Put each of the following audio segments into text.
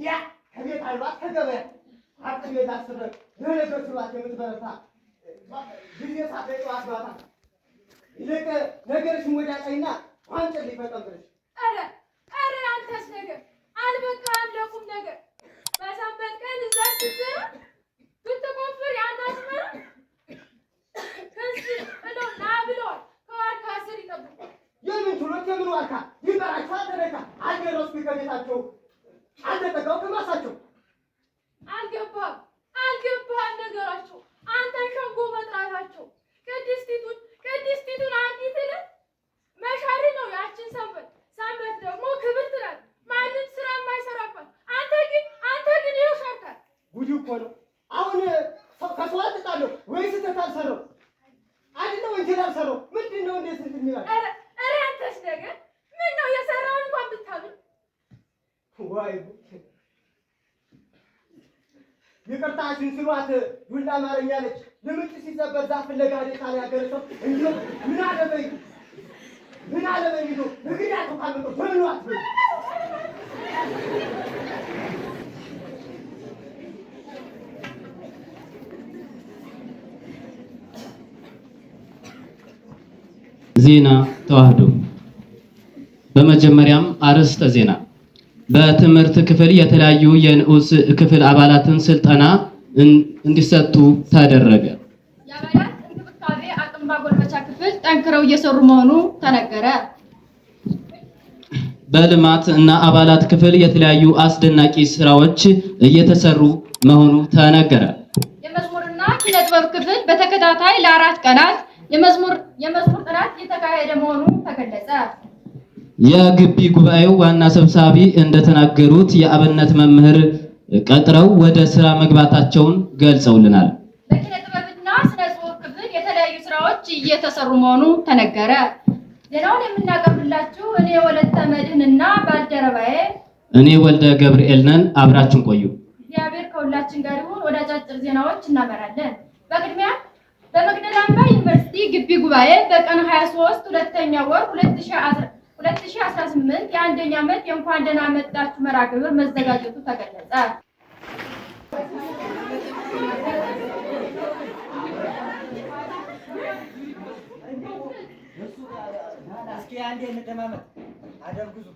ያ ከቤት አልባት ከገበያ አቅም የታሰበ ለነገር ስሏት የምትበረታ ጊዜ ሳታይ ጠዋት ማታ ይልቅ ነገርሽን ወዲያ ቀይና ዋንጭልኝ ፈጠን ብለሽ። ኧረ ኧረ አንተስ ነገር አልበቃህም ለቁም ነገር። በሰንበት ቀን እዛ ስትዘራ ብትቆፍር ያን አዝመራ ክንስ ጥለው ና ብለዋል። ከዋርካ ስር ይጠብቋል። የምን ችሎት የምን ዋርካ ይበራቸው አልተነካ አልደረስኩኝ ከቤታቸው አልተጠጋው ከማሳቸው። አልገባህም አልገባህም ነገራቸው አንተን ሸንጎ መጥራታቸው ቅድስቲቱን ቅድስቲቱን አንዲት ዕለት መሻሪ ነው ያችን ሰንበት። ሰንበት ደግሞ ክብርት ናት፣ ማንም ስራ የማይሰራባት። አንተ ግን ይኸው ሻርካት። ጉድ እኮ ነው። አሁን ከሰው አልተጣለሁ ወይ ስህተት አልሰራሁ አይደለ ወንጀል አልሰራሁ። ምንድን ነው እንዴት እንትን ይላል? ኧረ ኧረ አንተስ ነገር ምን ነው የሰራውን እንኳን ብታምን። ወይ ይቅርታሽን ስሏት ዱላ አማረኝ አለች። ልምጭ ሲሰበር ዛፍ ፍለጋ ሄደ ያገረ ሰው እንዲሁ ምን አለበኝ ምን አለበኝ ይዞ ንግዳቸው ካልመጡ በምኑ አትበይ። ዜና ተዋህዶ። በመጀመሪያም አርዕስተ ዜና። በትምህርት ክፍል የተለያዩ የንዑስ ክፍል አባላትን ስልጠና እንዲሰጡ ተደረገ። የአባላት እንክብካቤ አቅም ማጎልበቻ ክፍል ጠንክረው እየሰሩ መሆኑ ተነገረ። በልማት እና አባላት ክፍል የተለያዩ አስደናቂ ስራዎች እየተሰሩ መሆኑ ተነገረ። የመዝሙርና ኪነ ጥበብ ክፍል በተከታታይ ለ4 ቀናት የመዝሙር ጥናት እየተካሄደ መሆኑ ተገለጸ። የግቢ ጉባኤው ዋና ሰብሳቢ እንደተናገሩት የአብነት መምህር ቀጥረው ወደ ስራ መግባታቸውን ገልጸውልናል። በኪነ ጥበብና ስነ ጽሑፍ ክፍል የተለያዩ ስራዎች እየተሰሩ መሆኑ ተነገረ። ዜናውን የምናቀርብላችሁ እኔ ወለተ መድህንና ባልደረባዬ እኔ ወልደ ገብርኤል ነን። አብራችን ቆዩ። እግዚአብሔር ከሁላችን ጋር ይሁን። ወደ አጫጭር ዜናዎች እናመራለን። በቅድሚያ በመቅደላ አምባ ዩኒቨርሲቲ ግቢ ጉባኤ በቀን 23 ሁለተኛ ወር 2018 የአንደኛ ዓመት የእንኳን ደህና መጣችሁ መርሃ ግብር መዘጋጀቱ ተገለጸ። እስኪ አንዴ እንደማመጥ አደርጉዙ።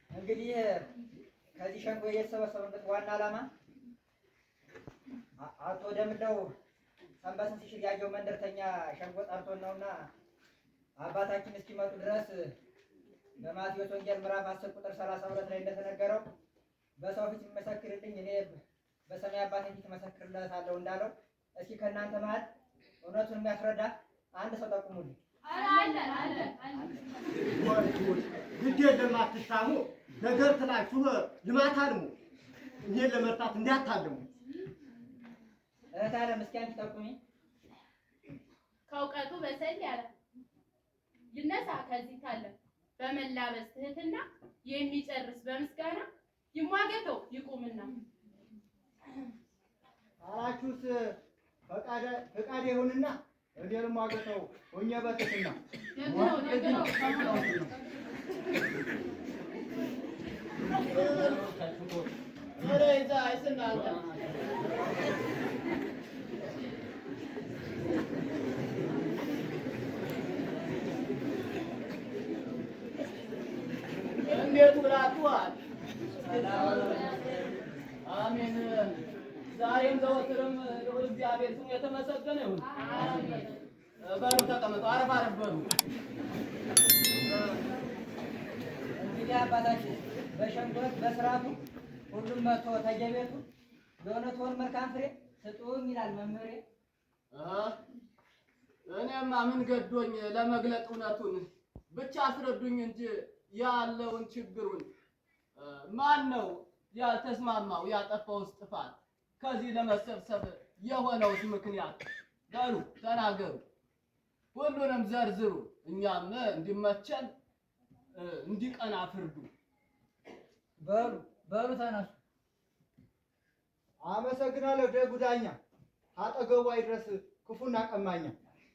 እንግዲህ ከዚህ ሸንጎ የተሰበሰበበት ዋና ዓላማ አቶ ደምለው ሰንበትን ሲሽር ያየው መንደርተኛ ሸንጎ ጠርቶን ነውና አባታችን እስኪመጡ ድረስ በማቴዎስ ወንጌል ምዕራፍ 10 ቁጥር 32 ላይ እንደተነገረው በሰው ፊት የሚመሰክርልኝ እኔ በሰማይ አባቴ ፊት እመሰክርለታለሁ እንዳለው እስኪ ከእናንተ መሀል እውነቱን የሚያስረዳ አንድ ሰው ጠቁሙልኝ። ግድ የለም አትሻሙ፣ ነገር ትላችሁ ልማት አልሙ፣ እኔን ለመርታት እንዳታልሙ። እህት ዓለም እስኪ አንቺ ጠቁሚ። ከእውቀቱ በሰል ያለ ይነሳ ከዚህ ካለ በመላበስ ትህትና የሚጨርስ በምስጋና ይሟገተው ይቁምና። አላችሁስ ፈቃደ ይሁንና እኔ ልሟገተው ሆኜ በትህትና። ደግ ነው ደግ ነው። እንዴት ውላችኋል? አሜን። ዛሬም ዘወትርም ልዑል እግዚአብሔር ስሙ የተመሰገነ ይሁን። በሉ ተቀመጡ፣ አረፍ አረፍ በሉ። እንግዲህ አባታችን በሸንጎ በስርዓቱ ሁሉም መጥቶ ተየቤቱ የእውነቱን መልካም ፍሬ ስጡኝ ይላል መምህሬ። እኔማ ምን ገዶኝ ለመግለጥ እውነቱን ብቻ አስረዱኝ እንጂ ያለውን ችግሩን። ማን ነው ያልተስማማው ያጠፋውስ ጥፋት? ከዚህ ለመሰብሰብ የሆነውስ ምክንያት? በሉ ተናገሩ፣ ሁሉንም ዘርዝሩ፣ እኛም እንዲመቸን እንዲቀና ፍርዱ። በሉ በሉ ተነሱ። አመሰግናለሁ ደጉ ዳኛ፣ አጠገቡ አይድረስ ክፉና ቀማኛ።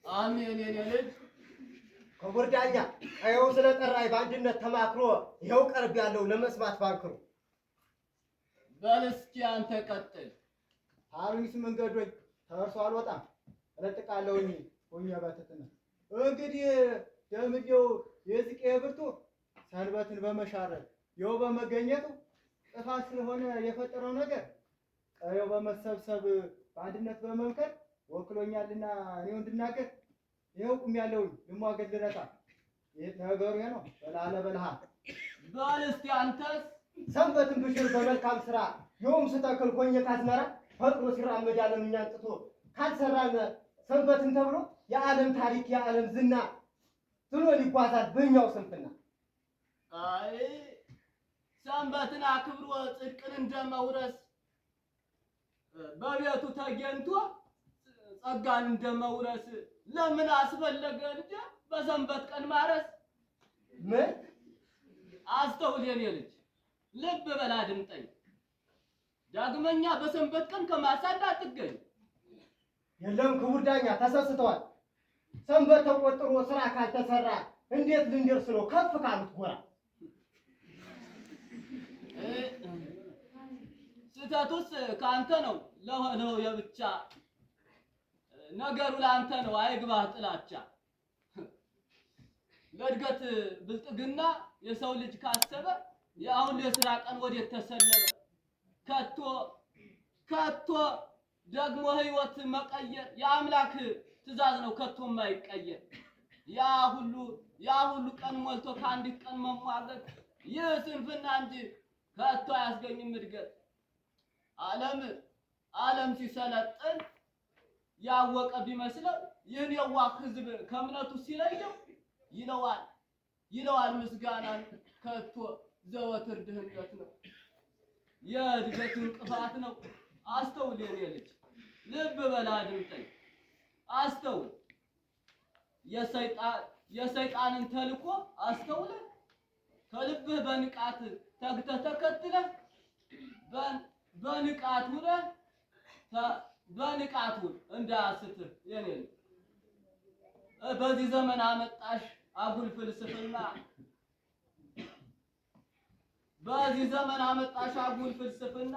አሜን የኔ ልጅ። ክቡር ዳኛ፣ ይኸው ስለጠራኝ በአንድነት ተማክሮ ይኸው ቀርብ ያለው ለመስማት ባንክሮ። በል እስኪ አንተ ቀጥል። ታሩኝስ መንገዶኝ ተርሶ አልወጣም እለጥቃለሁኝ ሆኜ በትትና እንግዲህ ደምዬው የዝቄ ብርቱ ሰንበትን በመሻረል ይኸው በመገኘቱ ጥፋት ስለሆነ የፈጠረው ነገር ቀየው በመሰብሰብ በአንድነት በመምከር ወክሎኛልና እኔው እንድናገር ይኸው ቁሜያለሁኝ ልሟገት ልረታ ነገሩ ይሄ ነው። በላለ በልሃ በል እስኪ አንተስ ሰንበትን ብሽር በመልካም ስራ ይኸውም ስተክል ሆኜ ካዝመራ ፈጥኖ ሲራመድ ዓለም እኛን ጥቶ ካልሰራን ሰንበትን ተብሎ የዓለም ታሪክ የዓለም ዝና ጥሎን ይጓዛል በእኛው ስንፍና። አይ ሰንበትን አክብሮ ጽድቅን እንደመውረስ በቤቱ ተገኝቶ ጸጋን እንደመውረስ ለምን አስፈለገ እንጂ በሰንበት ቀን ማረስ? ምን አስተውል የኔ ልጅ፣ ልብ በል አድምጠኝ። ዳግመኛ በሰንበት ቀን ከማሳ እንዳትገኝ። የለም ክቡር ዳኛ ተሰስተዋል። ሰንበት ተቆጥሮ ስራ ካልተሰራ እንዴት ልንደርስ ነው ከፍ ካሉት ጎራ? ስህተቱስ ከአንተ ነው ለሆነው የብቻ ነገሩ ለአንተ ነው አይግባህ ጥላቻ። ለእድገት ብልጥግና የሰው ልጅ ካሰበ የአሁን የስራ ቀን ወዴት ተሰለበ? ከቶ ከቶ ደግሞ ህይወት መቀየር የአምላክ ትእዛዝ ነው ከቶ የማይቀየር። ያ ሁሉ ቀን ሞልቶ ከአንዲት ቀን መሟገት ይህ ስንፍና እንጂ ከቶ አያስገኝም እድገት። ዓለም ሲሰለጥን ያወቀ ቢመስለው ይህን የዋህ ህዝብ ከእምነቱ ሲለየው ይለዋል ይለዋል ምስጋናን ከቶ ዘወትር ድህነት ነው፣ የእድገት እንቅፋት ነው። አስተውል የኔ ልጅ፣ ልብ በል አድምጠኝ። አስተውል የሰይጣንን ተልኮ አስተውለህ ከልብህ በንቃት ተግተህ ተከትለህ በንቃት ሁነህ በንቃት ሁን እንዳያስትህ የኔ ልጅ። በዚህ ዘመን አመጣሽ አጉል ፍልስፍና በዚህ ዘመን አመጣሽ አጉል ፍልስፍና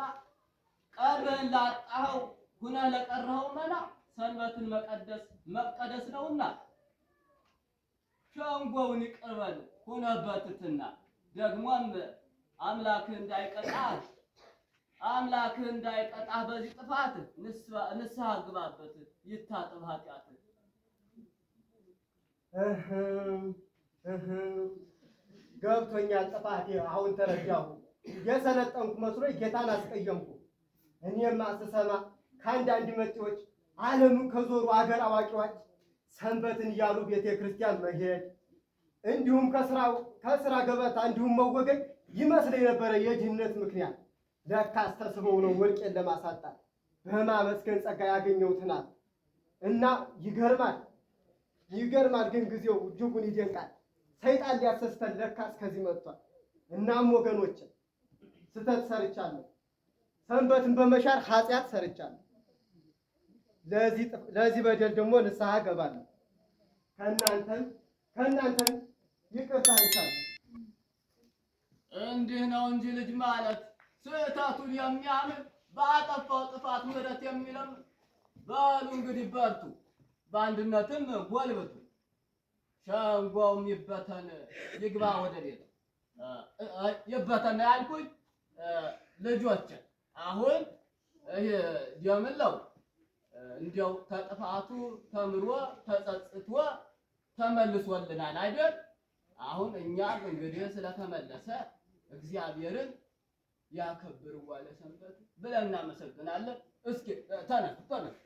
ቀርህን ላጣኸው ሁነህ ለቀረኸው መና ሰንበትን መቀደስ መቀደስ ነውና ሸንጎውን ይቅር በል ሁነህ በትትና ደግሞም አምላክህ እንዳይቀጣህ አምላክህ እንዳይቀጣህ በዚህ ጥፋት ንስሐ ግባበት ይታጠብ ኃጢአትህ። እህም እህም ገብቶኛል። ጥፋቴ አሁን ተረዳሁ። የሰለጠንኩ መስሎኝ ጌታን አስቀየምኩ። እኔማ ስሰማ ከአንዳንድ መጤዎች ዓለሙን ከዞሩ አገር አዋቂዎች ሰንበትን እያሉ ቤተ ክርስቲያን መሄድ እንዲሁም ከስራ ገበታ እንዲሁም መወገድ ይመስለኝ ነበረ የድህነት ምክንያት። ለካስ ተስበው ነው ወርቄን ለማሳጣት በማመስገን ጸጋ ያገኘሁት ናት። እና ይገርማል ይገርማል፣ ግን ጊዜው እጅጉን ይደንቃል። ሰይጣን ሊያሰስተን ለካስ ከዚህ መጥቷል። እናም ወገኖች ስህተት ሰርቻለሁ። ሰንበትን በመሻር ኃጢአት ሰርቻለሁ። ለዚህ በደል ደግሞ ንስሐ እገባለሁ። ከእናንተም ይቅርታ እሻለሁ። እንዲህ ነው እንጂ ልጅ ማለት ስህተቱን የሚያምን ባጠፋው ጥፋት ምሕረት የሚለምን። በሉ እንግዲህ በርቱ፣ በአንድነትም ጎልብቱ። ሸንጎውም ይበተን ይግባ ወደ ቤቱ። ይበተን ነው ያልኩኝ። ልጆች አሁን ይሄ የምለው እንዲያው ከጥፋቱ ተምሮ ተጸጽቶ ተመልሶልናል አይደል? አሁን እኛም እንግዲህ ስለተመለሰ እግዚአብሔርን ያከብርዋ ለሰንበት ብለን እናመሰግናለን። እስኪ ተነሱ ተነሱ።